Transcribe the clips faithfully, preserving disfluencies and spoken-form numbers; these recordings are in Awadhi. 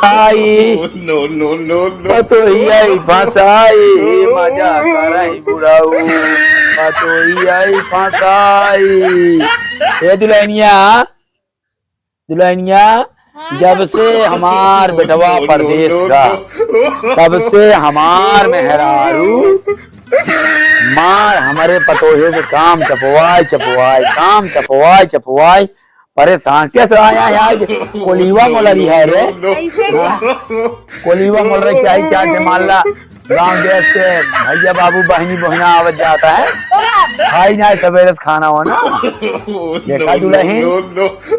आई। No, no, no, no। पतोहिया ई फंसाई, मजा करई बुढ़ऊ। पतोहिया ई फंसाई। ए दुल्हनिया, दुल्हनिया, हाँ, जब से हमार बेटवा परदेस गा, तब से हमार मेहरारू मार हमरे पतोहे से काम चपवाए, चपवाए, काम चपवाए, चपवाए, परेशान। कैसे आया है आज? कोलिवा मोलरी है रे। कैसे? हाँ? कोलिवा मोलरी चाही, चाही के मान ला, गाँव देश के भैया बाबू बहिनी बहिना आवत जाता है। तो आप खाई ना सबेरे से खाना वाना। देखा दुल्हन,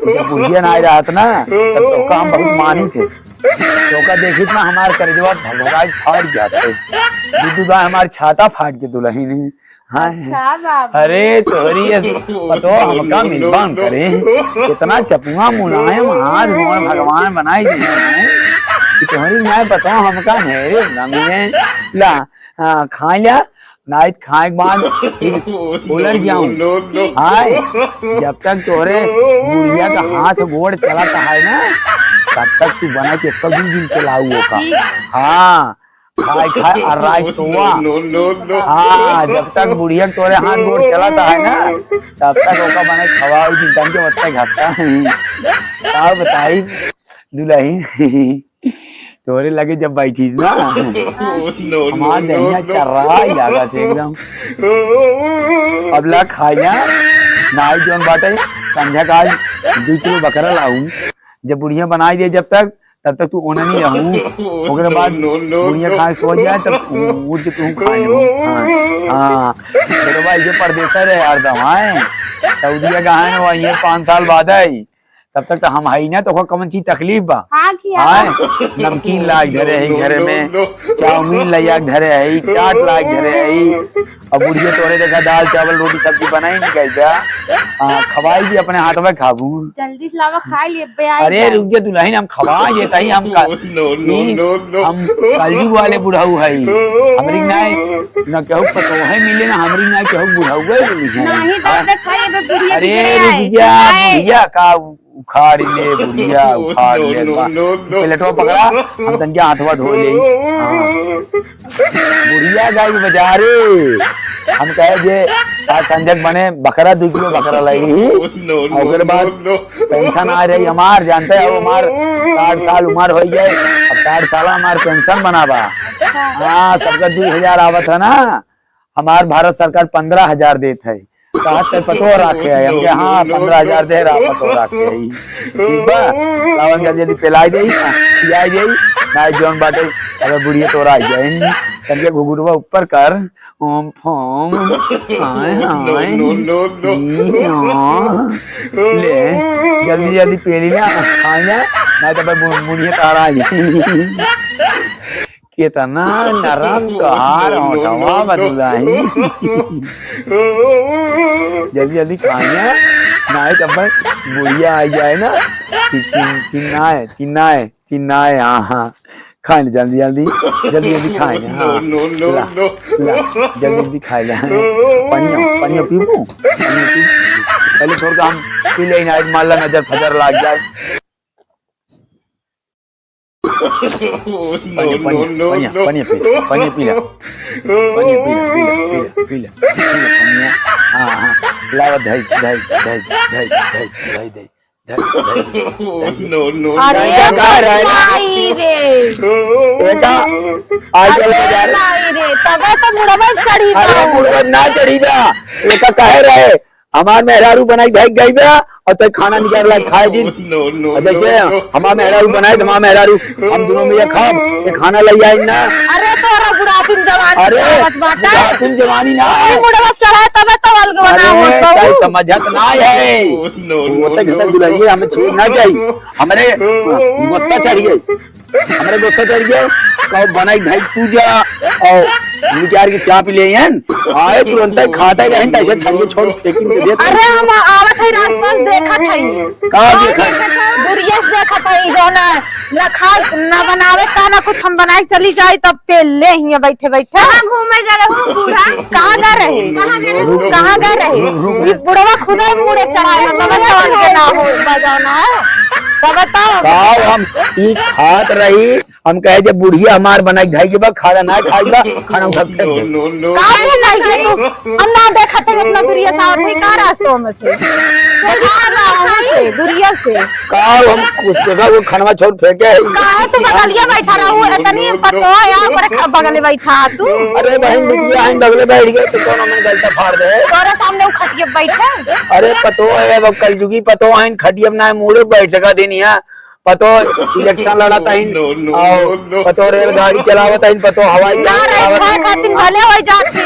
जब बुढ़िया ना रहत ना, तब तो काम बहुत मानी थे। तोका देखित ना हमार करेजवा भगभगाई फाट जात है। दीदू दा हमार छाता फाट के दुल्हन है। हाँ। अच्छा बाबू। अरे तोहरी ये पतो हमका मिलबान करे। कितना चपुआ मुलायम हाथ गोड़ भगवान बनाई दिए हैं। कि तोहरी न्याय पतो हमका है रे नमी है। ला, हाँ, खा लिया। नाइत खाए के बाद फिर उलट जाऊं। हाय, जब तक तोहरे बुढ़िया का हाथ गोड़ चलत है ना, तब तक तू बना के कभी दिन चलाऊ ओका। हाँ, खाए खाए और रात सोवा। हाँ, जब तक बुढ़िया के तोहरे हाथ गोड़ चलत है ना, तब तक ओका बना के खवाओ, दिन तन के बत्ता घसता नहीं। का बताई दुल्हन? तोरे लगे जब बैठी ना, हमार दहिया चर्राई लागत है एकदम। अब ला खाइया, नाई जौन बाटे, संझा का आज दू किलो बकरा लाऊं। जब बुढ़िया बनाई दे जब तक, तब तक तू ओननी रहू। ओकरे बाद बुढ़िया खाए सो जाए, तब उठ के तू खा लेबू। हाँ, हाँ। बेटवा, ये परदेसर है हरदम, आए। सऊदिया गहन हो, ये पाँच साल बाद आई। तब तक तो हम हई ना, तो ओकर कौन चीज तकलीफ बा? हाँ, किया। हाँ, नमकीन लाग धरे है घरे में, चाउमीन लाग धरे है, चाट लाग धरे है। अब बुढ़िया तोरे देखा दाल, चावल, रोटी, सब्जी बनाई नहीं गई बा। हाँ, खवाई भी अपने हाथ में खाबू। जल्दी से लावा, खाई लिए, बे आई अरे, जा। रुक जा दुल्हन, हम खवा ये तही हम का, No, no, ई no, no। हम कलयुग वाले बुढ़ऊ हई। हमरी नाय, न केहू पतोहे मिले, ना हमरी नाय केहू बुढ़ऊ मिली है। नहीं, तो हाँ। अपने खाई, बे बुढ़िया अरे, बिगड़े रुक आए। जा, आए। बुढ़िया का उखाड़ ले बुढ़िया, उखाड़ ले बा। प्लेटवा पकड़ा, हम तनके हाथवा धो ले। हाँ। बुढ़िया गई बजारे, हम कहे जे आज संझक बने बकरा, दू किलो बकरा लाई रही। और ओकरे बाद पेंशन आ रही हमार, जानते हो हमार साठ साल उम्र हो गए, अब साठ साल हमार पेंशन बनाबा। हाँ, सबका दू हजार आवत है ना, हमार भारत सरकार पन्द्रह हजार देत है। कहत है पतोह राखे है, हम कहे, "हाँ, पन्द्रह हजार दे रहा, पतोह राखे है।" ठीक बा, लावन जल्दी जल्दी पिलाई दे, खियाई दे, ना जौन बाटे, अबे बुढ़िया तोरा आई जाए, तनिके घुघुरवा ऊपर कर, ओम फोम, हाय हाय, ई हाँ। ले, जल्दी जल्दी पेली ना, खाई ना, ना तो भाई बु-, बुढ़िया तारा आई। कितना नरम तोहार होठवा बा दुल्हन। जल्दी जल्दी खाइए, नाहीं तो भाई बुढ़िया आ जाए ना, कि चिन-, चिन्नाए, चिन्नाए, चिन्नाए, हाँ, हाँ। खाए ले जल्दी, जल्दी, जल्दी, जल्दी खाए ले, हाँ। ला, ला, जल्दी, जल्दी खाए ले, हाँ। पनिया, पनिया पीबू? पनिया पीबू? पहले थोड़ा हम पी ले, ना, मान ला नजर फजर लाग जाए। पनिया, पनिया, पनिया, पनिया पी ले, पनिया पी ले। पनिया पी ले, पी ले, पी ले, पी ले, पी ले, पनिया। हाँ, हाँ। लावा, धई, धई, धई, धई, धई, धई, धई। अरे का रहा है ना? माई रे। एका, आज अरे बाजार। माई रे, तबे तो मुड़वा चढ़ी अरे बा। मुड़वा ना चढ़ी बा। एका कहे रहे, हमार मेहरारू बनाई भाग गई बा, और तै खाना निकाल ला खाए जिन। और जैसे हमार मेहरारू बनाए, तो हमार मेहरारू, हम दोनों मिया खाब, ये खाना ले आई ना। अरे तोरा बुढ़ापी में जवानी अरे, आवत बाटे। बुढ़ापी में जवानी ना अरे है। मुड़वा चढ़ाए तबे तो अलगवा ना अरे, होत बा। तै समझत ना है। वो तो घिसल दुल्हनिया हमें छोड़ ना जाई। हमरे गुस्सा चढ़िए, हमरे गुस्सा चढ़िए। कब बनाई भाई पूजा और निकार के चाप ले हन। आए तुरंत खाता रहन, तैसे थरिये छोड़ फेंकिन के देत। अरे हम आवत है रास्ता से देखत है। का देखत? देखत है, दूरिये से देखत है, जौना ना खा, ना बनावे का, ना कुछ हम बनाए चली जाई, तब पेल ले हियां बैठे बैठे। कहाँ घूमे गए हो बूढ़ा? कहाँ गए रहे? कहाँ गए रहे? कहाँ गए रहे? रुक, रुक, रुक। ई बुढ़वा खुदा मुड़े चढ़ाए, मतलब जवान के ना हो, बजाओ ना है। तो बताओ। का हम ई खात रही, हम कहे, "जब बुढ़िया हमार बनाई धाई के बा, खाना ना खाई बा, खाना उठा के फेंक दे।" का बोल रही है तू? हम ना देखत है इतना दुरिया से आवत है, का रास्ता में से? देखा ना, वहाँ से, दुरिया से। का हम कुछ देखा, वो खनवा छोड़ फेंके है। काहे तू बगलिया बैठा रहू? इतनी पतोह है, यहाँ पर खा-, बगले बैठा तू। अरे बहन, बिटिया है, बगले बैठ गए तो कौन हमें गलता फाड़ दे? तोरे सामने वो खटिया बैठे। अरे पतोह है, अब कलजुगी पतोह है, खटिया ना मूड़े बैठ सका दिन यहाँ। पतोह इलेक्शन लड़त हईन, और पतोह रेलगाड़ी चलावत हईन, पतोह हवाई जहाज ना रहे, चलावत खाए हईन। खातिर भले हो जात ही।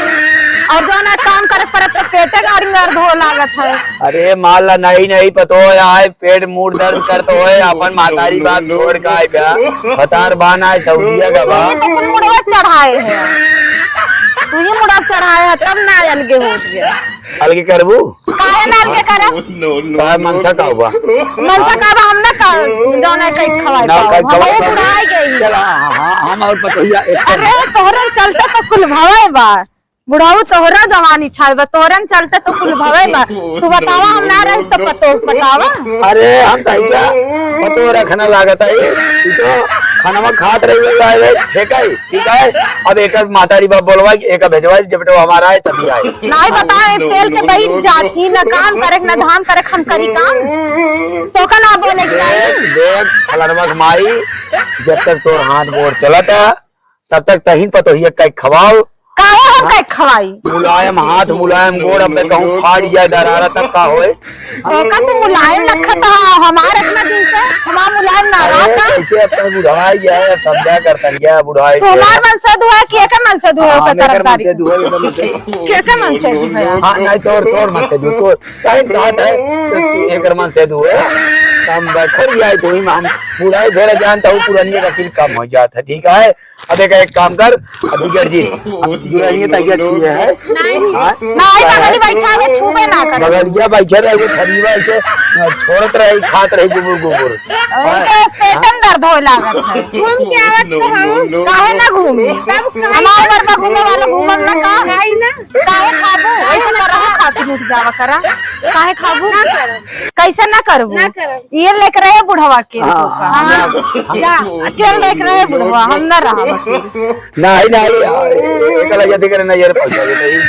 और जो ना काम करे पड़त तो पेटे गाड़ी में अर्ध हो लागत है। अरे मान ला, नहीं, नहीं, पतोह आए, पेट मूड़ दर्द करत होए, अपन महतारी बाप छोड़ के आए बा। भतार बा ना, सऊदिया का बा। ये तो कुल मुड़वा चढ़ाए है, तू ही मुड़वा चढ़ाए है, तब ना अलगे होत गया। अलगे करबू? काहे ना अलगे करब? No, no, तोहार मनसा का बा? मनसा का बा, हम ना का, जौन है कहीं खवाए ना, पाओ। कहीं हम खवाए ये पाओ। बुढ़ाई गई। चल, हाँ, हाँ, हाँ, हम और पतोहिया एक अरे, तोहरे चलते तो कुल भवाए बा। बुढ़ाऊ तोहरा जवानी छाए बा, तोहरे चलते तो कुल भवाए बा। तू बतावा, हम ना रही तो पतो बतावा। अरे, हम तो क्या पतो रखना लागत है, ई तो खनवा खात रही, फेंका ही। ठीक है, अब एकर महतारी बाप बोलवा कि एकर भेजवा, जब तो हमारा है तभी आए। नाई बताए, पेल के बैठ जात ही, ना काम करे, ना धाम करे, हम करी काम। तो का ना बोले के चाही? देख, देख, फलनवा के माई, जब तक तोर हाथ गोड़ चलत है, तब तक तहिन पतोहिया का खवाओ। काहे हम का खवाई? मुलायम हाथ, मुलायम गोड़, अब कहूँ फाट जाए, दरारा तब का होए? ओका तू मुलायम रखत ह, हमार इतना दिन से, हमार मुलायम ना अरे, रहता। कैसे अब तक बुढ़ाई गया है, अब समझा कर तन गया, बुढ़ाई तो गया। हमार मन से दुआ है कि एकर मन से दुआ है, हाँ, ओकर हम एकर मन तरफदारी से के? दुआ है, एकर मन से दुआ। के के मन से दुआ है? हाँ, नहीं, तोर, तोर मन से दुआ, तोर, काहे कहत है, एकर मन से दुआ है। हम बैठल जाए, तो ही में हम बुढ़ाई भेड़ जानता हूँ, पुरानी वकील कम हो जात है, ठीक है? अब एक, एक काम कर, अब बिगड़ जी, अब दुल्हनिया तकिया छुए है। नहीं। हाँ? नहीं, बगल बैठा है, छुबे ना करे। बगलिया बैठे रहे, वो खरीबा ऐसे, अ, छोड़त रहे, खात रहे, गुबुर, गुबुर। उनके हाँ? पेटम दर्द होए लागत है। घूम के आवत तो हम। काहे ना घूमी? तब खाई हमार ना। घर में घूमे वाला घूमब ना का? खाई ना। काहे खाबू? ऐसे करहु खातिर उठ जावा करा। काहे खाबू? ना करब। कैसे ना करबू? ना करब। ये लेके रहे बुढ़वा के हाँ, तोका। हाँ, हाँ, हाँ। जा, अकेले लेके रहे बुढ़वा, हम ना रहब अकेले। नहीं, नहीं, आ, ए-, ए-, एकला यदि करे ना, ये पहुंचा दे, नहीं।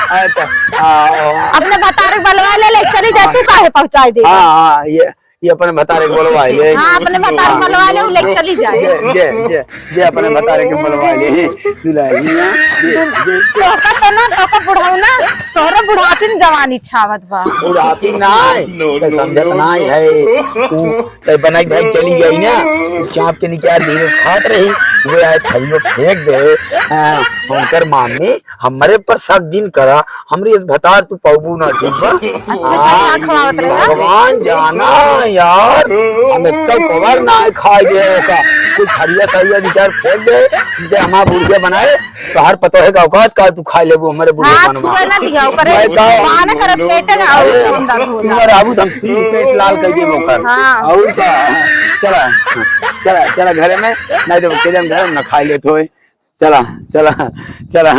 आ, त, आ, आ, अपने भतारे के बलवा ले, ले चली जा, हाँ। तू काहे पहुंचाई दे? हाँ, हाँ, ये, ये अपने भतारे के बलवा ले। हाँ, अपने भतारे के बलवा ले, वो ले चली जाए। जे, जे, जे, जे अपने भतारे के बलवा ले, दुल्हनिया, जे, जे। तोका तो ना, तोका बुढ़ऊ ना, तोहरे बुढ़ापी में जवानी छावत बा। बुढ़ापी ना है, no, तो no, समझत no, ना no। है। तू तै बनाई भाई चली गई ना, चाप के निकाल धीरे से खात रही, वो आए थैलियो फेंक दे। हाँ, उनकर मामी, हमरे पर शक जिन करा, हमरी इस भतार तू पौबू ना, ठीक बा? अच्छा, हाँ, सब ना खवावत रहे ना? भगवान जाना यार, हम एक कवर ना खाए दे ओका, कुछ थरिया सरिया निकाल फेंक दे, दे हमार बुढ़िया बनाए, तोहार पतोहे का औकात का, तू खाए लेबू हमरे बुढ़िया हाँ, बनवा। छुए ना दिया, ओकरे मैं का माना करब, पेटे ना अरे, और अंदर हो तू जा। मर आबू, हम तीन पेट लाल कर देबो ओकर। हाँ। और का? चला, चला, चला घरे में, नहीं तो के जन घरे में ना खाए लेत होए। चला, चला, चला।